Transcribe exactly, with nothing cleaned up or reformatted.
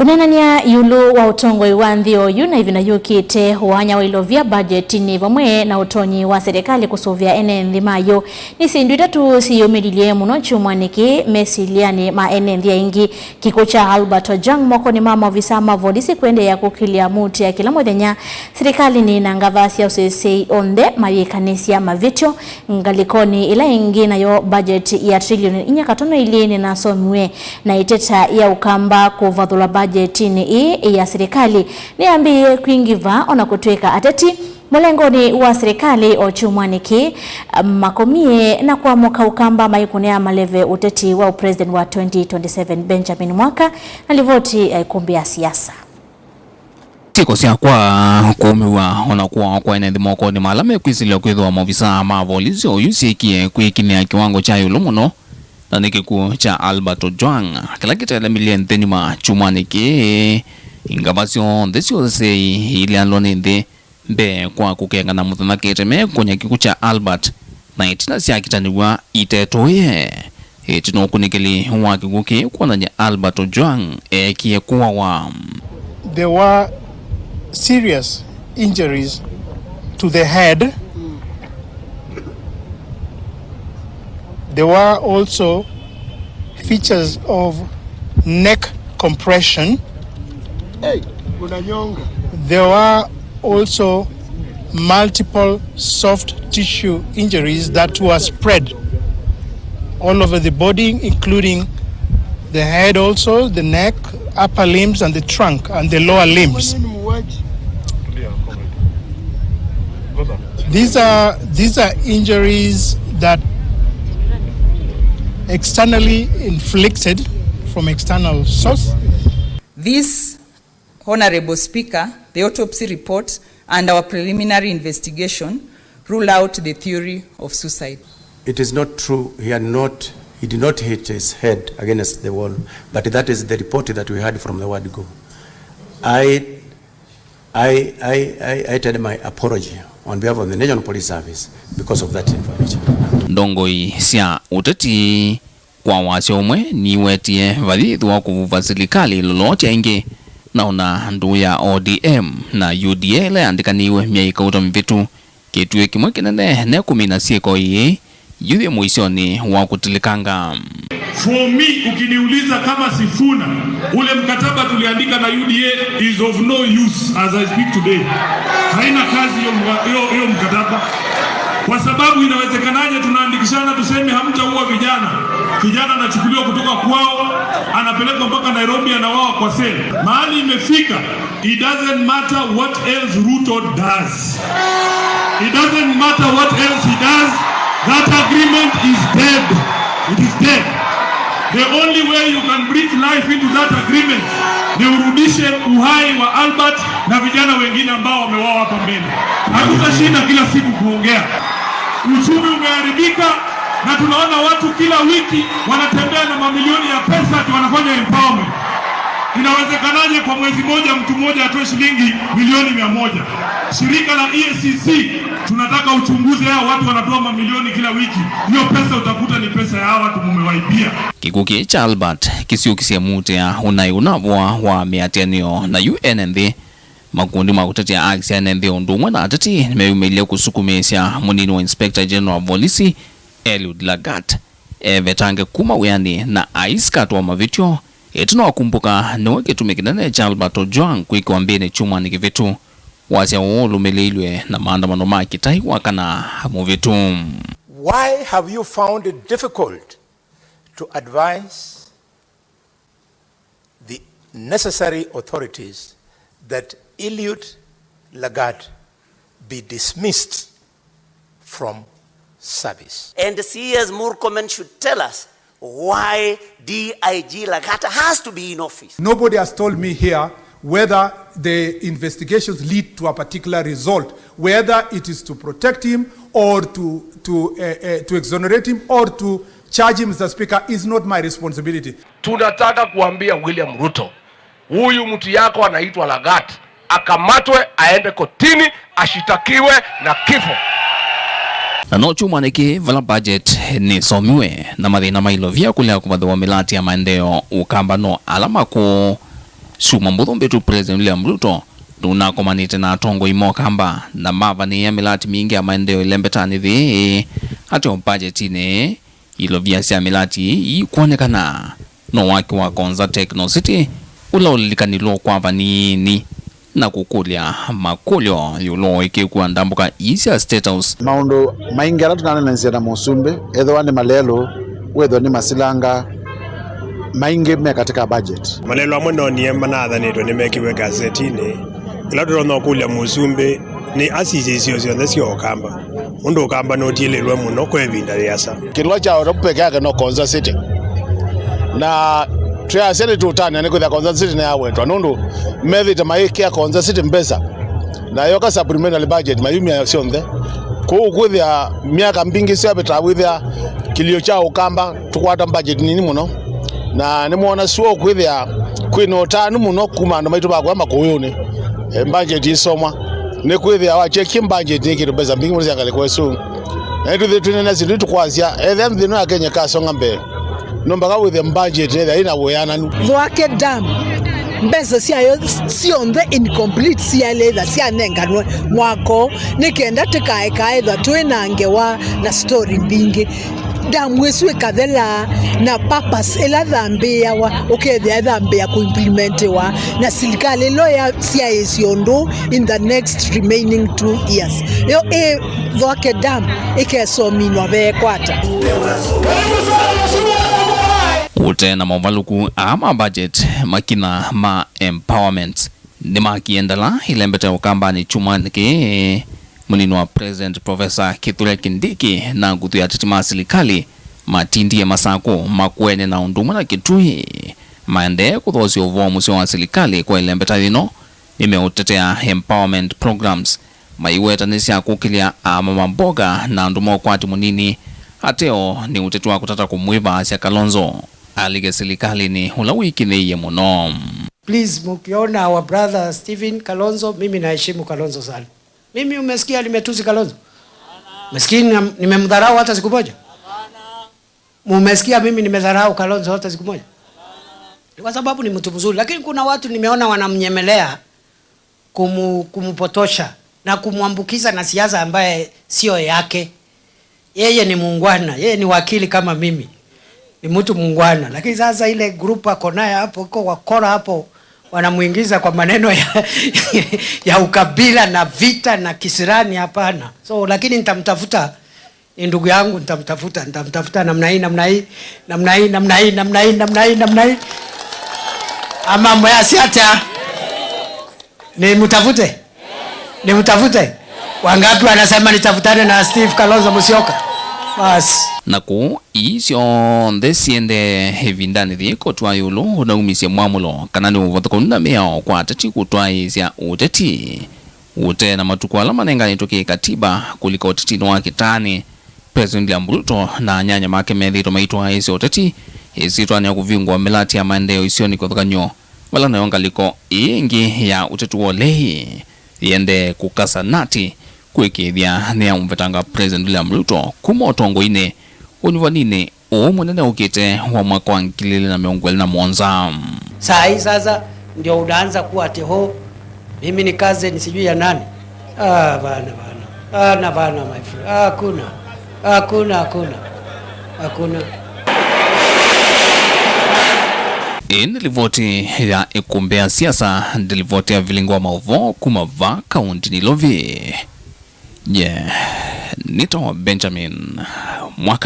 Kũneenany'a ĩũlũ wa ũtongoi wa nthĩ oyu na ĩvinda yũkĩte, ũany'a wa ilovia mbajetinĩ vamwe na ũtonyi wa serikali kũsũvĩa ene nthĩ mayo nĩ syĩndũ itatũ syĩyũmĩlilye mũno kyumwanĩ kĩĩ mesilyanĩ ma ene nthĩ aingĩ. Kĩkw'ũ kya Albert Ojwang mokonĩ ma maovisa ma volisi kũendeea kũkĩlya mũtĩa kĩla mũthenya. Silikalĩ nĩ na ngavasya ũseseĩ onthe mayĩkanĩsya mavĩtyo. Ngalĩkonĩ ĩla ĩngĩ, nayo mbajeti ya trilioni inya katono ilĩ nĩnasomiwe na ĩteta ya Ũkamba kũvathũla mbajetinĩ ĩĩ ya silikalĩ nĩyambĩĩe kwingĩva, o na kũtw'ĩka ateti mũlengonĩ wa silikalĩ o kyumwanĩ kĩĩ makomie na kũamũka Ũkamba maikũnĩa maleve ũteti wa ũpresident wa twenty twenty-seven. Benjamin Mwaka na livoti ya ĩkũmbĩ ya siasa. Syĩko syakwa kũũmĩw'a o na kũawa kwa ene nthĩ mokonĩ ma ala mekwĩsĩlya kwĩthĩwa maovisaa ma volisi oyu syĩkie kwĩkinyĩa kĩwango kya ĩũlũ mũno, na nĩ kĩkw'ũ kya Albert Ojwang kĩla kĩtelemilye nthĩnĩ ma kyumwanĩ kĩĩ. Ingava syonthe sya ũseseĩ iileanlwa nĩ nthĩ mbee kwa kũkengana mũthenya kĩteme kũnya kĩkw'ũ kya Albert, na ĩtina syakitanĩw'a itetũĩe. Ĩtina ũkunĩkĩli wa kĩkw'ũ kĩĩ kwonany'a Albert Ojwang eekie kũawa. There were serious injuries to the head. There were also features of neck compression. Hey, unanyonga. There were also multiple soft tissue injuries that were spread all over the body, including the head also, the neck, upper limbs, and the trunk, and the lower limbs. These are, these are injuries that externally inflicted from external source. This, Honorable Speaker, the autopsy report and our preliminary investigation rule out the theory of suicide. It is not true. He had not, he did not hit his head against the wall, but that is the report that we had from the ward go. I, I, I, I, I tender my apology on behalf of the National Police Service because of that information. Ndongoi sya ũteti kwa wasya ũmwe niwetie vayĩthĩwa kũvuva silikalĩ loloti aingĩ, na ona ndũũ ya O D M na U D A ĩla yaandĩkanĩiwe myei kauta mĩvĩtu. Kĩtuĩ kĩmwe kĩnene ne kũmina syĩko ii yu yĩ mũisyonĩ wa kũtilĩkanga. For me, ukiniuliza kama Sifuna, ule mkataba tuliandika na U D A is of no use as I speak today. Haina kazi hiyo mga-, hiyo, hiyo mkataba. Kwa sababu inawezekanaje tunaandikishana tuseme hamtaua vijana? Kijana anachukuliwa kutoka kwao, anapelekwa mpaka Nairobi, anawawa kwa cell. Mahali imefika, it doesn't matter what else Ruto does. It doesn't matter what else he does. That agreement is dead. It is dead. The only way you can breathe life into that agreement ni urudishe uhai wa Albert na vijana wengine ambao wameuawa hapa mbele. Hatutashinda kila siku kuongea. Uchumi umeharibika na tunaona watu kila wiki wanatembea na mamilioni ya pesa ati wanafanya empowerment. Inawezekanaje kwa mwezi moja mtu mmoja atoe shilingi milioni mia moja? Shirika la E A C C, tunataka uchunguze hao watu wanatoa mamilioni kila wiki. Hiyo pesa utakuta ni pesa ya hao watu mumewaibia. Kĩkw'ũ kĩĩ kya Albert kĩsyũkisye mũtĩa ũnaĩ ũnavoa wa mĩatĩanĩo na yu ene nthĩ. Makundi ma kũtetea haki sya ene nthĩ ũndũ ũmwe na ateti nĩmeyumĩlye kũsukumĩĩsya mũnini wa Inspector General wa volisi, Eliud Lagat, evetange kuma wĩanĩ na aisikatwa mavĩtyo. Ĩtina wa kumbũka nĩwe kĩtumi kĩnene kya Albert Ojwang kwĩkĩwa mbĩnĩ kyumwanĩ kĩvĩtu. Wasya ũũ ũlũmĩlĩilw'e na maandamano ma kĩtai wa kana mũvĩtu. Why have you found it difficult to advise the necessary authorities that Eliud Lagat be dismissed from service? And C S Murkomen should tell us why D I G Lagat has to be in office. Nobody has told me here whether the investigations lead to a particular result, whether it is to protect him or to, to, uh, uh, to exonerate him or to charge him, Mister Speaker, is not my responsibility. Tunataka kuambia William Ruto, huyu mtu yako anaitwa Lagat, akamatwe, aende kotini, ashitakiwe na kifo. Na no kyumwanĩ kĩĩ vala budget nĩsomiwe na mathĩna ma ilovia kũlea kũvathĩwa mĩlatĩ ya maendeeo Ũkamba no ala makũũ Syumwa mbũthũ mbĩtu, President William Ruto nũnakomanĩte na atongoi ma Ũkamba na mavanĩĩa mĩlati mingĩ ya maendeeo ĩlembetanĩ yĩĩ. Ateo mbajetinĩ, ilovia sya mĩlati ii ikwonekana no waki wa Konza Techno City, ũla ũlilikanilwe kwa vanini na kũkũlya makũlyo ĩũlũ wa ũĩkĩĩku wa ndambũka ii sya State House. Maũndũ maingĩ ala tũnanenanĩsye na mũsumbĩ, ethĩwa nĩ malelũ, wethĩwa nĩ masilanga, maingĩ me katika budget. Malelũ amwe noonie manathanĩtwe nĩmekiwe ngasetinĩ, ĩla tũtonya ũkũlya mũsumbĩ nĩ asisye isio syonthe sya Ũkamba, ũndũ Ũkamba nũtiĩlĩlwe mũno kwa ĩvinda yĩasa. Kĩlũa kya Nairobi peke yake no Konza City, na twĩasya nĩtũtanĩa nĩkwĩthĩa Konza City nĩyawetwa, nũndũ methĩĩte mayĩkĩa Konza City mbesa, na yoka supplementary budget mayumya syonthe. Kwoou kwĩthĩa myaka mbingĩ syavĩta wĩthĩa kĩlio kya Ũkamba tũkwata budget nini mũno, na nĩmwona sure kwĩthĩa kwĩna ũtanu mũno kuma andũ maitũ makũya makũyũnĩ, eh, budget ĩsomwa. Nĩkwĩthĩa wachekie budget nĩ kĩndũ mbesa mbingĩ mũno sya ngalĩko ĩsu. Na nĩtwĩthĩe twĩnena syĩndũ ii tũkwasya, ethĩa nthĩ ĩno ya Kenya ĩkasonga mbee, no mpaka wĩthĩe budget nĩthĩa ĩna wĩananu. Thwake Dam, mbesa syayo syonthe incomplete syaĩle ĩtha syanenganwe mwaka ũũ, nĩ kenda tĩkaeka ĩthwa twĩ na ngewa na story mbingĩ. Dam ĩsu ĩkathela na purpose ĩla thambĩĩawa, ũkethĩa ĩthambĩĩa kũimplementiwa na silikalĩ ĩla ya syaĩĩsye ũndũ in the next remaining two years. Yo ĩ Thwake Dam ĩkesominwa veekwata. Kũte na movalũku aa ma budget, makina ma empowerment nĩmakie ndala ĩlembete Ũkambanĩ kyumwanĩ kĩĩ. Mũnini wa President Professor Kithure Kindiki na nguthu ya ateti ma silikalĩ matindie masakũ makwene na ũndũ ũmwe na Kitui maendee kũthoosya ũvoo mũseo wa silikalĩ kwa ĩlembeta yĩno nĩmeũtetea empowerment programs maiweta nĩ sya kũkĩlya aama ma mboga na andũ ma ũkwati mũnini. Ateo nĩ ũteti wa kũtata kũmwĩvaasya Kalonzo alike silikalĩnĩ ũla wĩkĩnĩie mũno. Please, mkiona our brother Stephen Kalonzo, mimi naheshimu Kalonzo sana. Mimi umesikia nimetusi Kalonzo? Umesikia nime-, nimemdharau hata siku moja? Mumesikia mimi nimedharau Kalonzo hata siku moja? Ni kwa sababu ni mtu mzuri, lakini kuna watu nimeona wanamnyemelea kumu-, kumpotosha na kumwambukiza na siasa ambaye sio yake. Yeye ni muungwana, yeye ni wakili kama mimi. Ni mtu muungwana. Lakini sasa ile group ako naye hapo, iko wakora hapo, wanamuingiza kwa maneno ya, ya ukabila na vita na kisirani, hapana. So, lakini nitamtafuta, ni ndugu yangu, nitamtafuta, nitamtafuta namna hii, namna hii, namna hii, namna hii, namna hii, namna hii, namna hii. Ama mweasi hata. Nimtafute? Nimtafute? Wangapi wanasema nitafutane na Steve Kalonzo Musyoka? Basi. Na kũu, ii syonthe siendee ĩvindanĩ yĩĩ koti wa ĩũlũ ũnaumisye mwamũlo kana nĩ ũvathũkanu na mĩao kwa ateti kũtwaĩĩsya ũteti. Ũte na matukũ ala manenganĩtwe kĩ katiba kũlika ũtetinĩ wa kĩtaanĩ, President William Ruto na anyanya make methĩĩtwe maitwaĩĩsya ũteti ĩsyĩtwanĩ ya kũvingũa mĩlati ya maendeeo isionĩ kĩvathũkany'o, vala nayo ngalĩko ĩĩ ĩngĩ ya ũteti wa ũlei yĩendee kũkasa nati kũĩkĩĩthya nĩyaũmvetanga President William Ruto kuma ũtongoinĩ ũnyuvaninĩ ũũ mũnene ũkĩte wa mwaka wa ngili ili na mĩongo ĩlĩ na mũonza. Saa hii sasa ndio unaanza kuwa ati, "Oh, mimi ni cousin sijui ya nani." Ah, bana, bana. Bana, bana, my friend. Hakuna. Hakuna, hakuna. Hakuna. Ĩĩ nĩ livoti ya ĩkũmbĩ ya siasa, nĩ livoti ya vilingi wa maũvoo kuma va kaunti Nairobi. Nye nĩtawa Benjamin Mwaka.